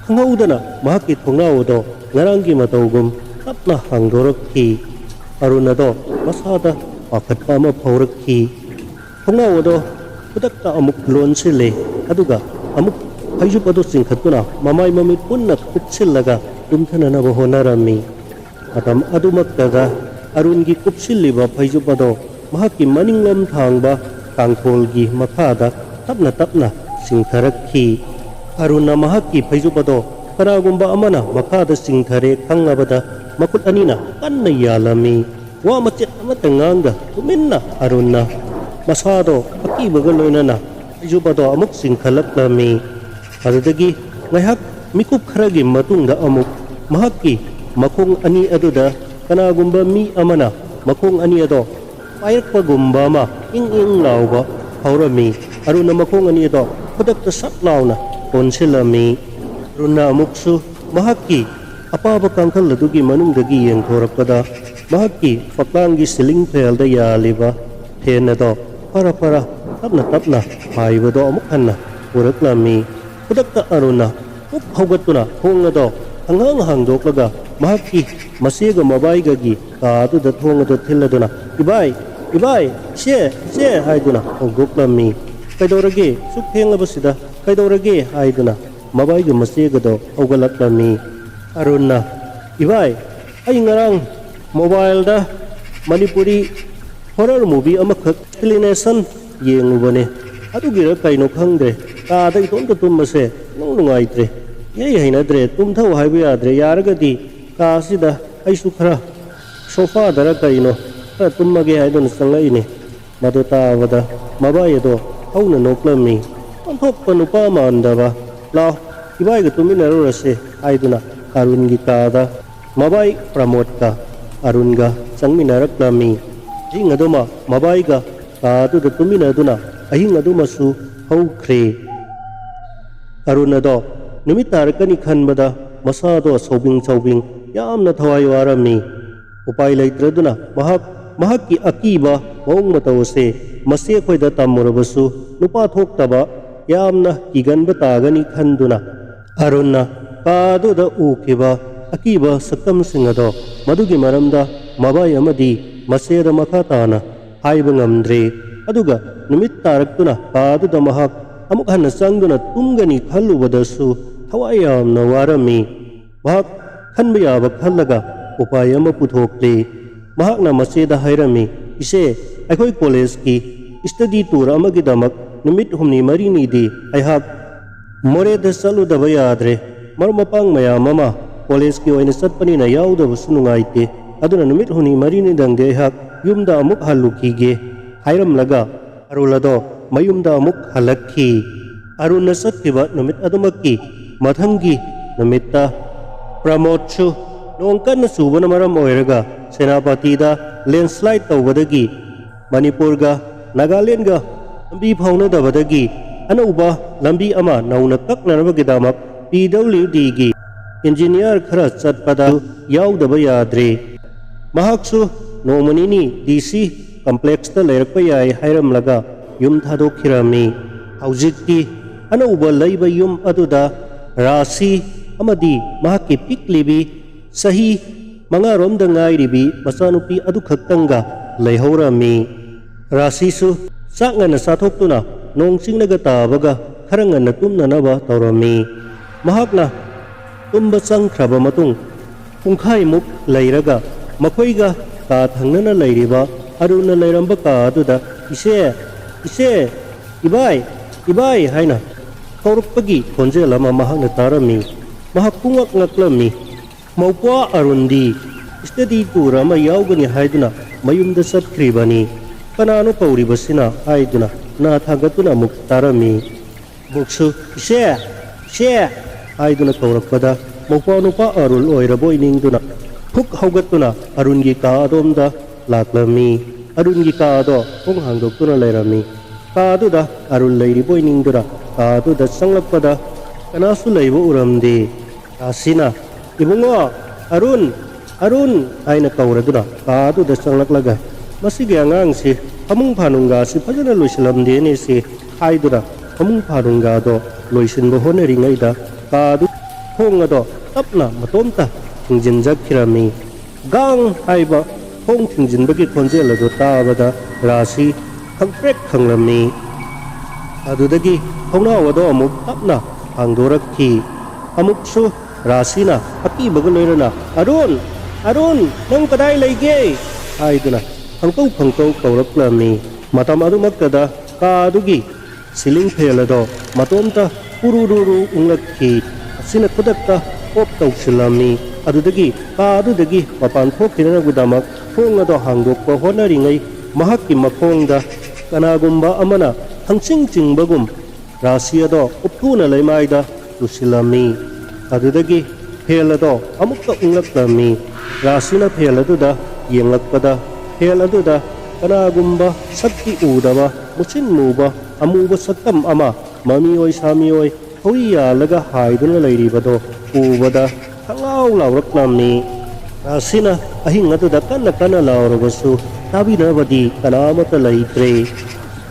ꯈꯪꯍꯧꯗꯅ ꯃꯍꯥꯛꯀꯤ ꯊꯣꯡꯅꯥꯎ ꯑꯗꯣ ꯉꯔꯥꯡꯒꯤ ꯃꯇꯧꯒꯨꯝ ꯇꯞꯅ ꯍꯥꯡꯗꯣꯔꯛꯈꯤ꯫ ꯑꯔꯨꯟ ꯑꯗꯣ ꯃꯁꯥꯗ ꯄꯥꯈꯠꯄ ꯑꯃ ꯐꯥꯎꯔꯛꯈꯤ꯫ ꯊꯣꯡꯅꯥꯎ ꯑꯗꯣ ꯈꯨꯗꯛꯇ ꯑꯃꯨꯛ ꯂꯣꯟꯁꯤꯜꯂꯦ, ꯑꯗꯨꯒ ꯑꯃꯨꯛ ꯐꯩꯖꯨꯞ ꯑꯗꯨ ꯆꯤꯡꯈꯠꯇꯨꯅ ꯃꯃꯥꯏ ꯃꯃꯤꯠ ꯄꯨꯟꯅ ꯀꯨꯞꯁꯤꯜꯂꯒ ꯇꯨꯝꯊꯅꯅꯕ ꯍꯣꯠꯅꯔꯝꯃꯤ꯫ ꯃꯇꯝ ꯑꯗꯨꯃꯛꯇꯗ ꯑꯔꯨꯟꯒꯤ ꯀꯨꯞꯁꯤꯜꯂꯤꯕ ꯐꯩꯖꯨꯞ ꯑꯗꯣ ꯃꯍꯥꯛꯀꯤ ꯃꯅꯤꯡꯂꯣꯝ ꯊꯥꯡꯕ ꯀꯥꯡꯈꯣꯜꯒꯤ ꯃꯈꯥꯗ ꯇꯞꯅ ꯇꯞꯅ ꯆꯤꯡꯊꯔꯛꯈꯤ꯫ ꯑꯔꯨꯟꯅ ꯃꯍꯥꯛꯀꯤ ꯐꯩꯖꯨꯞ ꯑꯗꯣ ꯀꯅꯥꯒꯨꯝꯕ ꯑꯃꯅ ꯃꯈꯥꯗ ꯆꯤꯡꯊꯔꯦ ꯈꯪꯂꯕꯗ ꯃꯈꯨꯠ ꯑꯅꯤꯅ ꯀꯟꯅ ꯌꯥꯜꯂꯝꯃꯤ꯫ ꯋꯥ ꯃꯆꯦꯠ ꯑꯃꯠꯇ ꯉꯥꯡꯗ ꯇꯨꯃꯤꯟꯅ ꯑꯔꯨꯟꯅ ꯃꯁꯥꯗꯣ ꯑꯀꯤꯕꯒ ꯂꯣꯏꯅꯅ ꯐꯩꯖꯨꯞ ꯑꯗꯣ ꯑꯃꯨꯛ ꯆꯤꯡꯈꯠꯂꯛꯂꯝꯃꯤ꯫ ꯑꯗꯨꯗꯒꯤ ꯉꯥꯏꯍꯥꯛ ꯃꯤꯀꯨꯞ ꯈꯔꯒꯤ ꯃꯇꯨꯡꯗ ꯑꯃꯨꯛ ꯃꯍꯥꯛꯀꯤ ꯃꯈꯣꯡ ꯑꯅꯤ ꯑꯗꯨꯗ ꯀꯅꯥꯒꯨꯝꯕ ꯃꯤ ꯑꯃꯅ ꯃꯈꯣꯡ ꯑꯅꯤ ꯑꯗꯣ ꯄꯥꯏꯔꯛꯄꯒꯨꯝꯕ ꯑꯃ ꯏꯪ ꯏꯪ ꯂꯥꯎꯕ ꯐꯥꯎꯔꯝꯃꯤ꯫ ꯑꯔꯨꯟꯅ ꯃꯈꯣꯡ ꯑꯅꯤ ꯑꯗꯣ ꯈꯨꯗꯛꯇ ꯁꯠ ꯂꯥꯎꯅ ꯀꯣꯟꯁꯤꯜꯂꯝꯃꯤ꯫ ꯑꯔꯨꯟꯅ ꯑꯃꯨꯛꯁꯨ ꯃꯍꯥꯛꯀꯤ ꯑꯄꯥꯕ ꯀꯥꯡꯈꯜ ꯑꯗꯨꯒꯤ ꯃꯅꯨꯡꯗꯒꯤ ꯌꯦꯡꯊꯣꯔꯛꯄꯗ ꯃꯍꯥꯛꯀꯤ ꯐꯛꯂꯥꯡꯒꯤ ꯁꯤꯂꯤꯡ ꯐꯦꯜꯗ ꯌꯥꯜꯂꯤꯕ ꯐꯦꯟ ꯑꯗꯣ ꯐꯔ ꯐꯔ ꯇꯞꯅ ꯇꯞꯅ ꯍꯥꯏꯕꯗꯣ ꯑꯃꯨꯛ ꯍꯟꯅ ꯎꯔꯛꯂꯝꯃꯤ꯫ ꯈꯨꯗꯛꯇ ꯑꯔꯨꯟꯅ ꯄꯨꯛ ꯍꯧꯒꯠꯇꯨꯅ ꯊꯣꯡ ꯑꯗꯣ ꯍꯪꯍꯥꯡ ꯍꯥꯡꯗꯣꯛꯂꯒ ꯃꯍꯥꯛꯀꯤ ꯃꯆꯦꯒ ꯃꯕꯥꯏꯒꯒꯤ ꯀꯥ ꯑꯗꯨꯗ ꯊꯣꯡ ꯑꯗꯨ ꯊꯤꯜꯂꯗꯨꯅ, "ꯏꯕꯥꯏ, ꯏꯕꯥꯏ, ꯏꯆꯦ, ꯏꯆꯦ" ꯍꯥꯏꯗꯨꯅ ꯍꯧꯗꯣꯛꯂꯝꯃꯤ꯫ "ꯀꯩꯗꯧꯔꯒꯦ? ꯁꯨꯛ ꯊꯦꯡꯂꯕꯁꯤꯗ ꯀꯩꯗꯧꯔꯒꯦ?" ꯍꯥꯏꯗꯨꯅ ꯃꯕꯥꯏꯒ ꯃꯆꯦꯒꯗꯣ ꯍꯧꯒꯠꯂꯛꯂꯝꯃꯤ꯫ ꯑꯔꯨꯟꯅ, "ꯏꯕꯥꯏ, ꯑꯩ ꯉꯔꯥꯡ ꯃꯣꯕꯥꯏꯜꯗ ꯃꯅꯤꯄꯨꯔꯤ ꯍꯣꯔꯔ ꯃꯨꯚꯤ ꯑꯃꯈꯛ ꯑꯦꯛꯁꯄ꯭ꯂꯦꯅꯦꯁꯟ ꯌꯦꯡꯉꯨꯕꯅꯦ꯫ ꯑꯗꯨꯒꯤꯔ ꯀꯩꯅꯣ ꯈꯪꯗ꯭ꯔꯦ, ꯀꯥꯗ ꯏꯇꯣꯝꯇ ꯇꯨꯝꯕꯁꯦ ꯅꯨꯡ ꯅꯨꯡꯉꯥꯏꯇ꯭ꯔꯦ꯫ ꯏꯍꯩ ꯍꯩꯅꯗ꯭ꯔꯦ, ꯇꯨꯝꯊꯧ ꯍꯥꯏꯕ ꯌꯥꯗ꯭ꯔꯦ꯫ ꯌꯥꯔꯒꯗꯤ ꯀꯥꯁꯤꯗ ꯑꯩꯁꯨ ꯈꯔ ꯁꯣꯐꯥꯗꯔ ꯀꯩꯅꯣ ꯈꯔ ꯇꯨꯝꯃꯒꯦ ꯍꯥꯏꯗꯨꯅ ꯆꯪꯂꯛꯏꯅꯦ꯫ ꯃꯗꯨ ꯇꯥꯕꯗ ꯃꯕꯥꯏ ꯑꯗꯣ ꯍꯧꯅ ꯅꯣꯛꯂꯝꯃꯤ꯫ "ꯑꯣꯟꯊꯣꯛꯄ ꯅꯨꯄꯥ ꯃꯥꯟꯗꯕ꯫ ꯂꯥꯎ, ꯏꯕꯥꯏꯒ ꯇꯨꯃꯤꯟꯅꯔꯨꯔꯁꯦ" ꯍꯥꯏꯗꯨꯅ ꯑꯔꯨꯟꯒꯤ ꯀꯥꯗ ꯃꯕꯥꯏ ꯄ꯭ꯔꯃꯣꯗꯀ ꯑꯔꯨꯟꯒ ꯆꯪꯃꯤꯟꯅꯔꯛꯂꯝꯃꯤ꯫ ꯑꯍꯤꯡ ꯑꯗꯨꯃ ꯃꯕꯥꯏꯒ ꯀꯥ ꯑꯗꯨꯗ ꯇꯨꯃꯤꯟꯅꯗꯨꯅ ꯑꯍꯤꯡ ꯑꯗꯨꯃꯁꯨ ꯍꯧꯈ꯭ꯔꯦ꯫ ꯑꯔꯨꯟ ꯑꯗꯣ ꯅꯨꯃꯤꯠ ꯇꯥꯔꯛꯀꯅꯤ ꯈꯟꯕꯗ ꯃꯁꯥꯗꯣ ꯁꯧꯕꯤꯡ ꯁꯧꯕꯤꯡ ꯌꯥꯝꯅ ꯊꯋꯥꯏ ꯋꯥꯔꯝꯃꯤ꯫ ꯎꯄꯥꯏ ꯂꯩꯇ꯭ꯔꯗꯨꯅ ꯃꯍꯥꯛ ꯃꯍꯥꯛꯀꯤ ꯑꯀꯤꯕ ꯃꯑꯣꯡ ꯃꯇꯧ ꯑꯁꯦ ꯃꯆꯦ ꯑꯩꯈꯣꯏꯗ ꯇꯝꯃꯨꯔꯕꯁꯨ ꯅꯨꯄꯥ ꯊꯣꯛꯇꯕ ꯌꯥꯝꯅ ꯀꯤꯒꯟꯕ ꯇꯥꯒꯅꯤ ꯈꯟꯗꯨꯅ ꯑꯔꯨꯟꯅ ꯀꯥ ꯑꯗꯨꯗ ꯎꯈꯤꯕ ꯑꯀꯤꯕ ꯁꯛꯇꯝꯁꯤꯡ ꯑꯗꯣ ꯃꯗꯨꯒꯤ ꯃꯔꯝꯗ ꯃꯕꯥꯏ ꯑꯃꯗꯤ ꯃꯆꯦꯗ ꯃꯈꯥ ꯇꯥꯅ ꯍꯥꯏꯕ ꯉꯝꯗ꯭ꯔꯦ꯫ ꯑꯗꯨꯒ ꯅꯨꯃꯤꯠ ꯇꯥꯔꯛꯇꯨꯅ ꯀꯥ ꯑꯗꯨꯗ ꯃꯍꯥꯛ ꯑꯃꯨꯛ ꯍꯟꯅ ꯆꯪꯗꯨꯅ ꯇꯨꯝꯒꯅꯤ ꯈꯜꯂꯨꯕꯗꯁꯨ ꯊꯋꯥꯏ ꯌꯥꯝꯅ ꯋꯥꯔꯝꯃꯤ꯫ ꯃꯍꯥꯛ ꯈꯟꯕ ꯌꯥꯕ ꯈꯜꯂꯒ ꯎꯄꯥꯏ ꯑꯃ ꯄꯨꯊꯣꯛꯂꯤ꯫ ꯃꯍꯥꯛꯅ ꯃꯆꯦꯗ ꯍꯥꯏꯔꯝꯃꯤ, "ꯏꯆꯦ, ꯑꯩꯈꯣꯏ ꯀꯣꯂꯦꯖꯀꯤ ꯁ꯭ꯇꯗꯤ ꯇꯨꯔ ꯑꯃꯒꯤꯗꯃꯛ ꯅꯨꯃꯤꯠ ꯍꯨꯝꯅꯤ ꯃꯔꯤꯅꯤꯗꯤ ꯑꯩꯍꯥꯛ ꯃꯣꯔꯦꯗ ꯆꯠꯂꯨꯗꯕ ꯌꯥꯗ꯭ꯔꯦ꯫ ꯃꯔꯨꯞ ꯃꯄꯥꯡ ꯃꯌꯥꯝ ꯑꯃ ꯀꯣꯂꯦꯖꯀꯤ ꯑꯣꯏꯅ ꯆꯠꯄꯅꯤꯅ ꯌꯥꯎꯗꯕꯁꯨ ꯅꯨꯡꯉꯥꯏꯇꯦ꯫ ꯑꯗꯨꯅ ꯅꯨꯃꯤꯠ ꯍꯨꯝꯅꯤ ꯃꯔꯤꯅꯤꯗꯪꯗꯤ ꯑꯩꯍꯥꯛ ꯌꯨꯝꯗ ꯑꯃꯨꯛ ꯍꯜꯂꯨꯈꯤꯒꯦ" ꯍꯥꯏꯔꯝꯂꯒ ꯑꯔꯨꯜ ꯑꯗꯣ ꯃꯌꯨꯝꯗ ꯑꯃꯨꯛ ꯍꯜꯂꯛꯈꯤ꯫ ꯑꯔꯨꯜꯅ ꯆꯠꯈꯤꯕ ꯅꯨꯃꯤꯠ ꯑꯗꯨꯃꯛꯀꯤ ꯃꯊꯪꯒꯤ ꯅꯨꯃꯤꯠꯇ ꯄ꯭ꯔꯃꯣꯗꯁꯨ ꯅꯣꯡ ꯀꯟꯅ ꯆꯨꯕꯅ ꯃꯔꯝ ꯑꯣꯏꯔꯒ ꯁꯦꯅꯥꯄꯇꯤꯗ ꯂꯦꯟꯁꯂꯥꯏꯠ ꯇꯧꯕꯗꯒꯤ ꯃꯅꯤꯄꯨꯔꯒ ꯅꯥꯒꯥꯂꯦꯟꯒ ꯂꯝꯕꯤ ꯐꯥꯎꯅꯗꯕꯗꯒꯤ ꯑꯅꯧꯕ ꯂꯝꯕꯤ ꯑꯃ ꯅꯧꯅ ꯀꯛꯅꯅꯕꯒꯤꯗꯃꯛ ꯄꯤ ꯗꯕ꯭ꯂꯤꯎ ꯗꯤꯒꯤ ꯏꯟꯖꯤꯅꯤꯌꯥꯔ ꯈꯔ ꯆꯠꯄꯗ ꯌꯥꯎꯗꯕ ꯌꯥꯗ꯭ꯔꯦ꯫ ꯃꯍꯥꯛꯁꯨ ꯅꯣꯡꯃ ꯅꯤꯅꯤ ꯗꯤ ꯁꯤ ꯀꯝꯄ꯭ꯂꯦꯛꯁꯇ ꯂꯩꯔꯛꯄ ꯌꯥꯏ ꯍꯥꯏꯔꯝꯂꯒ ꯌꯨꯝ ꯊꯥꯗꯣꯛꯈꯤꯔꯝꯃꯤ꯫ ꯍꯧꯖꯤꯛꯇꯤ ꯑꯅꯧꯕ ꯂꯩꯕ ꯌꯨꯝ ꯑꯗꯨꯗ ꯔꯥꯁꯤ ꯑꯃꯗꯤ ꯃꯍꯥꯛꯀꯤ ꯄꯤꯛꯂꯤꯕꯤ ꯆꯍꯤ ꯃꯉꯥꯔꯣꯝꯗ ꯉꯥꯏꯔꯤꯕꯤ ꯃꯆꯥꯅꯨꯄꯤ ꯑꯗꯨꯈꯛꯇꯪꯒ ꯂꯩꯍꯧꯔꯝꯃꯤ꯫ ꯔꯥꯁꯤꯁꯨ ꯆꯥꯛ ꯉꯟꯅ ꯆꯥꯊꯣꯛꯇꯨꯅ ꯅꯣꯡ ꯆꯤꯡꯅꯒ ꯇꯥꯕꯒ ꯈꯔ ꯉꯟꯅ ꯇꯨꯝꯅꯅꯕ ꯇꯧꯔꯝꯃꯤ꯫ ꯃꯍꯥꯛꯅ ꯇꯨꯝꯕ ꯆꯪꯈ꯭ꯔꯕ ꯃꯇꯨꯡ ꯄꯨꯡꯈꯥꯏꯃꯨꯛ ꯂꯩꯔꯒ ꯃꯈꯣꯏꯒ ꯀꯥ ꯊꯪꯅꯅ ꯂꯩꯔꯤꯕ ꯑꯔꯨꯟꯅ ꯂꯩꯔꯝꯕ ꯀꯥ ꯑꯗꯨꯗ, "ꯏꯆꯦ, "ꯏꯆꯦ, ꯏꯕꯥꯏ, ꯏꯕꯥꯏ" ꯍꯥꯏꯅ ꯀꯧꯔꯛꯄꯒꯤ ꯈꯣꯟꯖꯦꯜ ꯑꯃ ꯃꯍꯥꯛꯅ ꯇꯥꯔꯝꯃꯤ꯫ ꯃꯍꯥꯛ ꯄꯨꯡꯉꯛ ꯉꯛꯂꯝꯃꯤ꯫ ꯃꯧꯄ꯭ꯋꯥ ꯑꯔꯨꯟꯗꯤ study tour ꯑꯃ ꯌꯥꯎꯒꯅꯤ ꯍꯥꯏꯗꯨꯅ ꯃꯌꯨꯝꯗ ꯆꯠꯈ꯭ꯔꯤꯕꯅꯤ꯫ "ꯀꯅꯥꯅꯣ ꯀꯧꯔꯤꯕꯁꯤꯅ?" ꯍꯥꯏꯗꯨꯅ ꯅꯥ ꯊꯥꯡꯒꯠꯇꯨꯅ ꯑꯃꯨꯛ ꯇꯥꯔꯝꯃꯤ꯫ ꯑꯃꯨꯛꯁꯨ "ꯏꯆꯦ, ꯏꯆꯦ" ꯍꯥꯏꯗꯨꯅ ꯀꯧꯔꯛꯄꯗ, ꯃꯧꯄ꯭ꯋꯥ ꯅꯨꯄꯥ ꯑꯔꯨꯜ ꯑꯣꯏꯔꯕꯣꯏ ꯅꯤꯡꯗꯨꯅ ꯐꯨꯛ ꯍꯧꯒꯠꯇꯨꯅ ꯑꯔꯨꯟꯒꯤ ꯀꯥ ꯑꯗꯣꯝꯗ ꯂꯥꯛꯂꯝꯃꯤ꯫ ꯑꯔꯨꯟꯒꯤ ꯀꯥ ꯑꯗꯣ ꯊꯣꯡ ꯍꯥꯡꯗꯣꯛꯇꯨꯅ ꯂꯩꯔꯝꯃꯤ꯫ ꯀꯥ ꯑꯗꯨꯗ ꯑꯔꯨꯜ ꯂꯩꯔꯤꯕꯣꯏ ꯅꯤꯡꯗꯨꯅ ꯀꯥ ꯑꯗꯨꯗ ꯆꯪꯂꯛꯄꯗ, ꯀꯅꯥꯁꯨ ꯂꯩꯕ ꯎꯔꯝꯗꯦ꯫ ꯔꯥꯁꯤꯅ, "ꯏꯕꯨꯡꯉꯣ, ꯑꯔꯨꯟ, ꯑꯔꯨꯟ" ꯍꯥꯏꯅ ꯀꯧꯔꯗꯨꯅ ꯀꯥ ꯑꯗꯨꯗ ꯆꯪꯂꯛꯂꯒ, "ꯃꯁꯤꯒꯤ ꯑꯉꯥꯡꯁꯤ ꯐꯃꯨꯡ ꯐꯥꯅꯨꯡꯒꯥꯁꯤ ꯐꯖꯅ ꯂꯣꯏꯁꯤꯜꯂꯝꯗꯦꯅꯦ ꯁꯤ" ꯍꯥꯏꯗꯨꯅ ꯐꯃꯨꯡ ꯐꯥꯅꯨꯡꯒꯥꯗꯣ ꯂꯣꯏꯁꯤꯟꯕ ꯍꯣꯠꯅꯔꯤꯉꯩꯗ, ꯀꯥ ꯑꯗꯨ ꯊꯣꯡ ꯑꯗꯣ ꯇꯞꯅ ꯃꯇꯣꯝꯇ ꯊꯤꯡꯖꯤꯟꯖꯈꯤꯔꯝꯃꯤ꯫ "ꯒꯥꯡ" ꯍꯥꯏꯕ ꯊꯣꯡ ꯊꯤꯡꯖꯤꯟꯕꯒꯤ ꯈꯣꯟꯖꯦꯜ ꯑꯗꯨ ꯇꯥꯕꯗ ꯔꯥꯁꯤ ꯈꯪꯄ꯭ꯔꯦꯛ ꯈꯪꯂꯝꯃꯤ꯫ ꯑꯗꯨꯗꯒꯤ ꯊꯣꯡꯅꯥꯎ ꯑꯗꯣ ꯑꯃꯨꯛ ꯇꯞꯅ ꯍꯥꯡꯗꯣꯔꯛꯈꯤ꯫ ꯑꯃꯨꯛꯁꯨ ꯔꯥꯁꯤꯅ ꯑꯀꯤꯕꯒ ꯂꯣꯏꯅꯅ, "ꯑꯔꯨꯟ! ꯑꯔꯨꯟ! ꯅꯪ ꯀꯗꯥꯏ ꯂꯩꯒꯦ?" ꯍꯥꯏꯗꯨꯅ ꯈꯪꯀꯧ ꯈꯪꯀꯧ ꯀꯧꯔꯛꯂꯝꯃꯤ꯫ ꯃꯇꯝ ꯑꯗꯨꯃꯛꯇꯗ ꯀꯥ ꯑꯗꯨꯒꯤ ceiling fan ꯑꯗꯣ ꯃꯇꯣꯝꯇ ꯎꯔꯨꯔꯨꯔꯨ ꯎꯪꯂꯛꯈꯤ꯫ ꯑꯁꯤꯅ ꯈꯨꯗꯛꯇ off ꯇꯧꯁꯤꯜꯂꯝꯃꯤ꯫ ꯑꯗꯨꯗꯒꯤ ꯀꯥ ꯑꯗꯨꯗꯒꯤ ꯃꯄꯥꯟ ꯊꯣꯛꯈꯤꯅꯅꯕꯒꯤꯗꯃꯛ ꯊꯣꯡ ꯑꯗꯣ ꯍꯥꯡꯗꯣꯛꯄ ꯍꯣꯠꯅꯔꯤꯉꯩ, ꯃꯍꯥꯛꯀꯤ ꯃꯈꯣꯡꯗ ꯀꯅꯥꯒꯨꯝꯕ ꯑꯃꯅ ꯈꯪꯆꯤꯡ ꯆꯤꯡꯕꯒꯨꯝ ꯔꯥꯁꯤ ꯑꯗꯣ ꯎꯞꯇꯨꯅ ꯂꯩꯃꯥꯏꯗ ꯇꯨꯁꯤꯜꯂꯝꯃꯤ꯫ ꯑꯗꯨꯗꯒꯤ fan ꯑꯗꯣ ꯑꯃꯨꯛꯀ ꯎꯪꯂꯛꯂꯝꯃꯤ꯫ ꯔꯥꯁꯤꯅ fan ꯑꯗꯨꯗ ꯌꯦꯡꯂꯛꯄꯗ, fan ꯑꯗꯨꯗ ꯀꯅꯥꯒꯨꯝꯕ ꯁꯛꯇꯤ ꯎꯗꯕ, ꯃꯨꯁꯤꯟ ꯃꯨꯕ, ꯑꯃꯨꯕ ꯁꯛꯇꯝ ꯑꯃ ꯃꯃꯤꯑꯣꯏ ꯁꯥꯃꯤꯑꯣꯏ ꯊꯧꯔꯤ ꯌꯥꯜꯂꯒ ꯍꯥꯏꯗꯨꯅ ꯂꯩꯔꯤꯕꯗꯣ ꯎꯕꯗ ꯈꯪꯂꯥꯎ ꯂꯥꯎꯔꯛꯂꯝꯃꯤ꯫ ꯔꯥꯁꯤꯅ ꯑꯍꯤꯡ ꯑꯗꯨꯗ ꯀꯟꯅ ꯀꯟꯅ ꯂꯥꯎꯔꯕꯁꯨ ꯇꯥꯕꯤꯅꯕꯗꯤ ꯀꯅꯥ ꯑꯃꯠꯇ ꯂꯩꯇ꯭ꯔꯦ꯫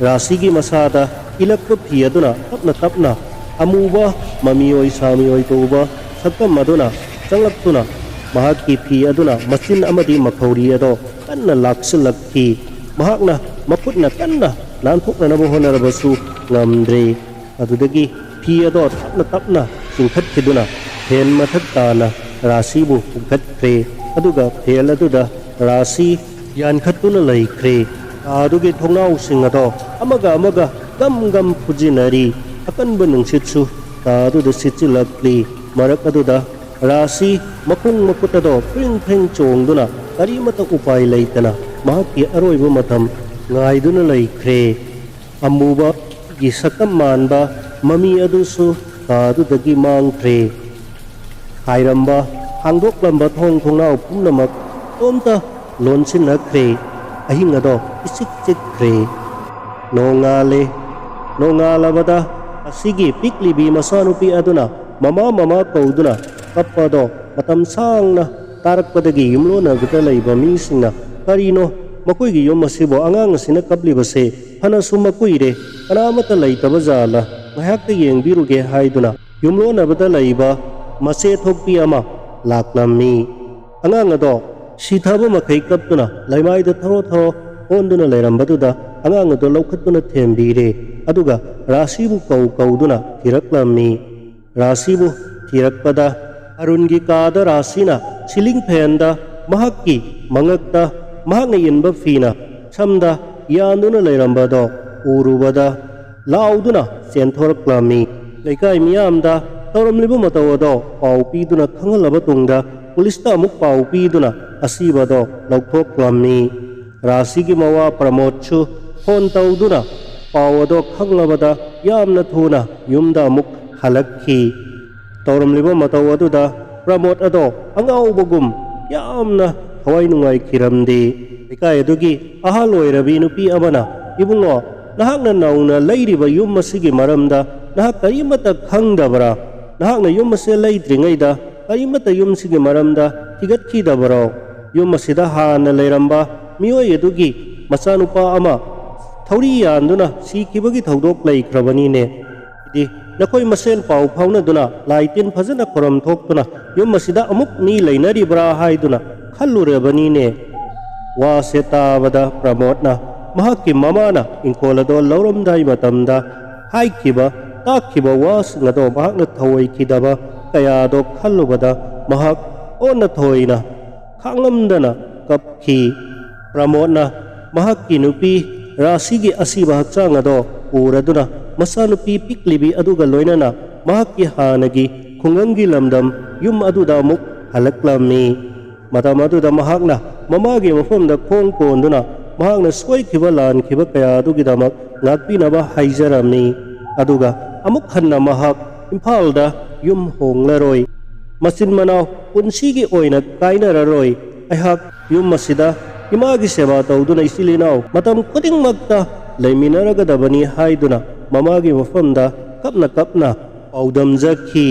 ꯔꯥꯁꯤꯒꯤ ꯃꯁꯥꯗ ꯏꯜꯂꯛꯄ ꯐꯤ ꯑꯗꯨꯅ ꯇꯞꯅ ꯇꯞꯅ ꯑꯃꯨꯕ ꯃꯃꯤꯑꯣꯏ ꯁꯥꯃꯤꯑꯣꯏ ꯇꯧꯕ ꯁꯛꯇꯝ ꯑꯗꯨꯅ ꯆꯪꯂꯛꯇꯨꯅ ꯃꯍꯥꯛꯀꯤ ꯐꯤ ꯑꯗꯨꯅ ꯃꯆꯤꯟ ꯑꯃꯗꯤ ꯃꯈꯧꯔꯤ ꯑꯗꯣ ꯀꯟꯅ ꯂꯥꯛꯁꯤꯜꯂꯛꯈꯤ꯫ ꯃꯍꯥꯛꯅ ꯃꯈꯨꯠꯅ ꯀꯟꯅ ꯅꯥꯟꯊꯣꯛꯅꯅꯕ ꯍꯣꯠꯅꯔꯕꯁꯨ ꯉꯝꯗ꯭ꯔꯦ꯫ ꯑꯗꯨꯗꯒꯤ ꯐꯤ ꯑꯗꯣ ꯇꯞꯅ ꯇꯞꯅ ꯆꯤꯡꯈꯠꯈꯤꯗꯨꯅ fan ꯃꯊꯛ ꯇꯥꯅ ꯔꯥꯁꯤꯕꯨ ꯄꯨꯈꯠꯈ꯭ꯔꯦ꯫ ꯑꯗꯨꯒ fan ꯑꯗꯨꯗ ꯔꯥꯁꯤ ꯌꯥꯟꯈꯠꯇꯨꯅ ꯂꯩꯈ꯭ꯔꯦ꯫ ꯀꯥꯗꯨꯒꯤ ꯊꯣꯡꯅꯥꯎꯁꯤꯡ ꯑꯗꯣ ꯑꯃꯒ ꯑꯃꯒ ꯒꯝ ꯒꯝ ꯐꯨꯖꯤꯟꯅꯔꯤ꯫ ꯑꯀꯟꯕ ꯅꯨꯡꯁꯤꯠꯁꯨ ꯀꯥꯗꯨꯗ ꯁꯤꯠꯆꯤꯜꯂꯛꯂꯤ꯫ ꯃꯔꯛ ꯑꯗꯨꯗ ꯔꯥꯁꯤ ꯃꯈꯣꯡ ꯃꯈꯨꯠ ꯑꯗꯣ ꯐ꯭ꯔꯤꯡ ꯐ꯭ꯔꯤꯡ ꯆꯣꯡꯗꯨꯅ ꯀꯔꯤꯃꯠꯇ ꯎꯄꯥꯏ ꯂꯩꯇꯅ ꯃꯍꯥꯛꯀꯤ ꯑꯔꯣꯏꯕ ꯃꯇꯝ ꯉꯥꯏꯗꯨꯅ ꯂꯩꯈ꯭ꯔꯦ꯫ ꯑꯃꯨꯕꯒꯤ ꯁꯛꯇꯝ ꯃꯥꯟꯕ ꯃꯃꯤ ꯑꯗꯨꯁꯨ ꯀꯥꯗꯨꯗꯒꯤ ꯃꯥꯡꯈ꯭ꯔꯦ꯫ ꯍꯥꯏꯔꯝꯕ, ꯍꯥꯡꯗꯣꯛꯂꯝꯕ ꯊꯣꯡ ꯊꯣꯡꯅꯥꯎ ꯄꯨꯝꯅꯃꯛ ꯃꯇꯣꯝꯇ ꯂꯣꯟꯁꯤꯟꯅꯈ꯭ꯔꯦ꯫ ꯑꯍꯤꯡ ꯑꯗꯣ ꯏꯆꯤꯛ ꯆꯤꯛꯈ꯭ꯔꯦ꯫ ꯅꯣꯡꯉꯥꯜꯂꯦ꯫ ꯅꯣꯡꯉꯥꯜꯂꯕꯗ ꯑꯁꯤꯒꯤ ꯄꯤꯛꯂꯤꯕꯤ ꯃꯆꯥꯅꯨꯄꯤ ꯑꯗꯨꯅ ꯃꯃꯥ, ꯃꯃꯥ ꯀꯧꯗꯨꯅ ꯀꯞꯄꯗꯣ ꯃꯇꯝ ꯁꯥꯡꯅ ꯇꯥꯔꯛꯄꯗꯒꯤ ꯌꯨꯝꯂꯣꯟꯅꯕꯗ ꯂꯩꯕ ꯃꯤꯁꯤꯡꯅ, "ꯀꯔꯤꯅꯣ ꯃꯈꯣꯏꯒꯤ ꯌꯨꯝ ꯑꯁꯤꯕꯨ ꯑꯉꯥꯡ ꯑꯁꯤꯅ ꯀꯞꯂꯤꯕꯁꯦ? ꯐꯅꯁꯨ ꯃꯀꯨꯏꯔꯦ, ꯀꯅꯥꯃꯠꯇ ꯂꯩꯇꯕ ꯖꯥꯠꯂ? ꯉꯥꯏꯍꯥꯛꯇ ꯌꯦꯡꯕꯤꯔꯨꯒꯦ" ꯍꯥꯏꯗꯨꯅ ꯌꯨꯝꯂꯣꯟꯅꯕꯗ ꯂꯩꯕ ꯃꯆꯦ ꯊꯣꯛꯄꯤ ꯑꯃ ꯂꯥꯛꯂꯝꯃꯤ꯫ ꯑꯉꯥꯡ ꯑꯗꯣ ꯁꯤꯊꯕ ꯃꯈꯩ ꯀꯞꯇꯨꯅ ꯂꯩꯃꯥꯏꯗ ꯊꯔꯣ ꯊꯔꯣ ꯑꯣꯟꯗꯨꯅ ꯂꯩꯔꯝꯕꯗꯨꯗ ꯑꯉꯥꯡ ꯑꯗꯣ ꯂꯧꯈꯠꯇꯨꯅ ꯊꯦꯝꯕꯤꯔꯦ꯫ ꯑꯗꯨꯒ ꯔꯥꯁꯤꯕꯨ ꯀꯧ ꯀꯧꯗꯨꯅ ꯊꯤꯔꯛꯂꯝꯃꯤ꯫ ꯔꯥꯁꯤꯕꯨ ꯊꯤꯔꯛꯄꯗ ꯑꯔꯨꯟꯒꯤ ꯀꯥꯗ ꯔꯥꯁꯤꯅ ꯁꯤꯂꯤꯡ ꯐꯦꯟꯗ ꯃꯍꯥꯛꯀꯤ ꯃꯉꯛꯇ ꯃꯍꯥꯛꯅ ꯏꯟꯕ ꯐꯤꯅ ꯁꯝꯗ ꯌꯥꯟꯗꯨꯅ ꯂꯩꯔꯝꯕꯗꯣ ꯎꯔꯨꯕꯗ ꯂꯥꯎꯗꯨꯅ ꯆꯦꯟꯊꯣꯔꯛꯂꯝꯃꯤ꯫ ꯂꯩꯀꯥꯏ ꯃꯤꯌꯥꯝꯗ ꯇꯧꯔꯝꯂꯤꯕ ꯃꯇꯧ ꯑꯗꯣ ꯄꯥꯎ ꯄꯤꯗꯨꯅ ꯈꯪꯍꯜꯂꯕ ꯇꯨꯡꯗ ꯄꯨꯂꯤꯁꯇ ꯑꯃꯨꯛ ꯄꯥꯎ ꯄꯤꯗꯨꯅ ꯑꯁꯤꯕꯗꯣ ꯂꯧꯊꯣꯛꯂꯝꯃꯤ꯫ ꯔꯥꯁꯤꯒꯤ ꯃꯋꯥ ꯄ꯭ꯔꯃꯣꯗꯁꯨ ꯐꯣꯟ ꯇꯧꯗꯨꯅ ꯄꯥꯎ ꯑꯗꯣ ꯈꯪꯂꯕꯗ ꯌꯥꯝꯅ ꯊꯨꯅ ꯌꯨꯝꯗ ꯑꯃꯨꯛ ꯍꯜꯂꯛꯈꯤ꯫ ꯇꯧꯔꯝꯂꯤꯕ ꯃꯇꯧ ꯑꯗꯨꯗ ꯄ꯭ꯔꯃꯣꯗ ꯑꯗꯣ ꯑꯉꯥꯎꯕꯒꯨꯝ ꯌꯥꯝꯅ ꯊꯋꯥꯏ ꯅꯨꯡꯉꯥꯏꯈꯤꯔꯝꯗꯦ꯫ ꯂꯩꯀꯥꯏ ꯑꯗꯨꯒꯤ ꯑꯍꯜ ꯑꯣꯏꯔꯕꯤ ꯅꯨꯄꯤ ꯑꯃꯅ, "ꯏꯕꯨꯡꯉꯣ, ꯅꯍꯥꯛꯅ ꯅꯧꯅ ꯂꯩꯔꯤꯕ ꯌꯨꯝ ꯑꯁꯤꯒꯤ ꯃꯔꯝꯗ ꯅꯍꯥꯛ ꯀꯔꯤꯃꯠꯇ ꯈꯪꯗꯕ꯭ꯔꯥ? ꯅꯍꯥꯛꯅ ꯌꯨꯝ ꯑꯁꯤ ꯂꯩꯗ꯭ꯔꯤꯉꯩꯗ ꯀꯔꯤꯃꯠꯇ ꯌꯨꯝꯁꯤꯒꯤ ꯃꯔꯝꯗ ꯊꯤꯒꯠꯈꯤꯗꯕꯔꯣ? ꯌꯨꯝ ꯑꯁꯤꯗ ꯍꯥꯟꯅ ꯂꯩꯔꯝꯕ ꯃꯤꯑꯣꯏ ꯑꯗꯨꯒꯤ ꯃꯆꯥꯅꯨꯄꯥ ꯑꯃ ꯊꯧꯔꯤ ꯌꯥꯟꯗꯨꯅ ꯁꯤꯈꯤꯕꯒꯤ ꯊꯧꯗꯣꯛ ꯂꯩꯈ꯭ꯔꯕꯅꯤꯅꯦ꯫ ꯍꯥꯏꯗꯤ ꯅꯈꯣꯏ ꯃꯁꯦꯟ ꯄꯥꯎ ꯐꯥꯎꯅꯗꯨꯅ ꯂꯥꯏ ꯇꯤꯟ ꯐꯖꯅ ꯈꯨꯔꯝ ꯊꯣꯛꯇꯨꯅ ꯌꯨꯝ ꯑꯁꯤꯗ ꯑꯃꯨꯛ ꯃꯤ ꯂꯩꯅꯔꯤꯕ꯭ꯔꯥ ꯍꯥꯏꯗꯨꯅ ꯈꯜꯂꯨꯔꯕꯅꯤꯅꯦ"꯫ ꯋꯥꯁꯦ ꯇꯥꯕꯗ ꯄ꯭ꯔꯃꯣꯗꯅ ꯃꯍꯥꯛꯀꯤ ꯃꯃꯥꯅ ꯏꯪꯈꯣꯜ ꯑꯗꯣ ꯂꯧꯔꯝꯗꯥꯏ ꯃꯇꯝꯗ ꯍꯥꯏꯈꯤꯕ, ꯇꯥꯛꯈꯤꯕ ꯋꯥꯁꯤꯡ ꯑꯗꯣ ꯃꯍꯥꯛꯅ ꯊꯧꯑꯣꯏꯈꯤꯗꯕ ꯀꯌꯥꯗꯣ ꯈꯜꯂꯨꯕꯗ ꯃꯍꯥꯛ ꯑꯣꯟꯅ ꯊꯣꯏꯅ ꯈꯥꯡꯂꯝꯗꯅ ꯀꯞꯈꯤ꯫ ꯄ꯭ꯔꯃꯣꯗꯅ ꯃꯍꯥꯛꯀꯤ ꯅꯨꯄꯤ ꯔꯥꯁꯤꯒꯤ ꯑꯁꯤꯕ ꯍꯛꯆꯥꯡ ꯑꯗꯣ ꯎꯔꯗꯨꯅ ꯃꯆꯥꯅꯨꯄꯤ ꯄꯤꯛꯂꯤꯕꯤ ꯑꯗꯨꯒ ꯂꯣꯏꯅꯅ ꯃꯍꯥꯛꯀꯤ ꯍꯥꯟꯅꯒꯤ ꯈꯨꯡꯒꯪꯒꯤ ꯂꯝꯗꯝ ꯌꯨꯝ ꯑꯗꯨꯗ ꯑꯃꯨꯛ ꯍꯜꯂꯛꯂꯝꯃꯤ꯫ ꯃꯇꯝ ꯑꯗꯨꯗ ꯃꯍꯥꯛꯅ ꯃꯃꯥꯒꯤ ꯃꯐꯝꯗ ꯈꯣꯡ ꯀꯣꯟꯗꯨꯅ ꯃꯍꯥꯛꯅ ꯁꯣꯏꯈꯤꯕ ꯂꯥꯟꯈꯤꯕ ꯀꯌꯥ ꯑꯗꯨꯒꯤꯗꯃꯛ ꯉꯥꯛꯄꯤꯅꯕ ꯍꯥꯏꯖꯔꯝꯃꯤ꯫ ꯑꯗꯨꯒ ꯑꯃꯨꯛ ꯍꯟꯅ ꯃꯍꯥꯛ ꯏꯝꯐꯥꯜꯗ ꯌꯨꯝ ꯍꯣꯡꯂꯔꯣꯏ꯫ ꯃꯆꯤꯟ ꯃꯅꯥꯎ ꯄꯨꯟꯁꯤꯒꯤ ꯑꯣꯏꯅ ꯀꯥꯏꯅꯔꯔꯣꯏ꯫ ꯑꯩꯍꯥꯛ ꯌꯨꯝ ꯑꯁꯤꯗ ꯏꯃꯥꯒꯤ ꯁꯦꯕꯥ ꯇꯧꯗꯨꯅ ꯏꯆꯤꯜ ꯏꯅꯥꯎ ꯃꯇꯝ ꯈꯨꯗꯤꯡꯃꯛꯇ ꯂꯩꯃꯤꯟꯅꯔꯒꯗꯕꯅꯤ ꯍꯥꯏꯗꯨꯅ ꯃꯃꯥꯒꯤ ꯃꯐꯝꯗ ꯀꯞꯅ ꯀꯞꯅ ꯄꯥꯎꯗꯝꯖꯈꯤ꯫